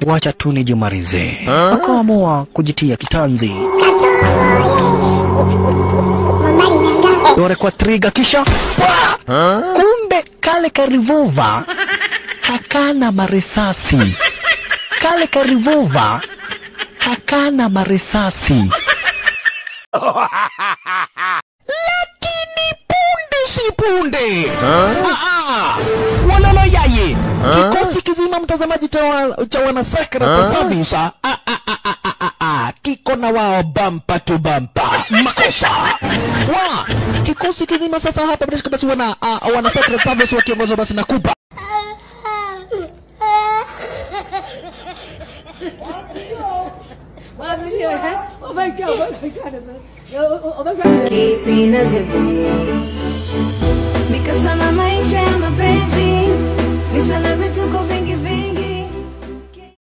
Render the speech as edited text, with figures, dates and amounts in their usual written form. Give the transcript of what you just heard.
Wacha tu nijimalize. Akaamua kujitia kitanzi. Dore kwa trigger kisha kumbe kale ka revolver hakana marisasi. Kale ka revolver hakana marisasi. Lakini punde si punde. Walala yaye. Kikosi kizima mtazamaji cha wana Secret Service kiko na wao bumper to bumper. Makosa. Wa kikosi kizima sasa hapa basi wana Secret Service wakiongozwa basi na Kupa. Mikasa na maisha ya mapenzi, visa na vituko vingi.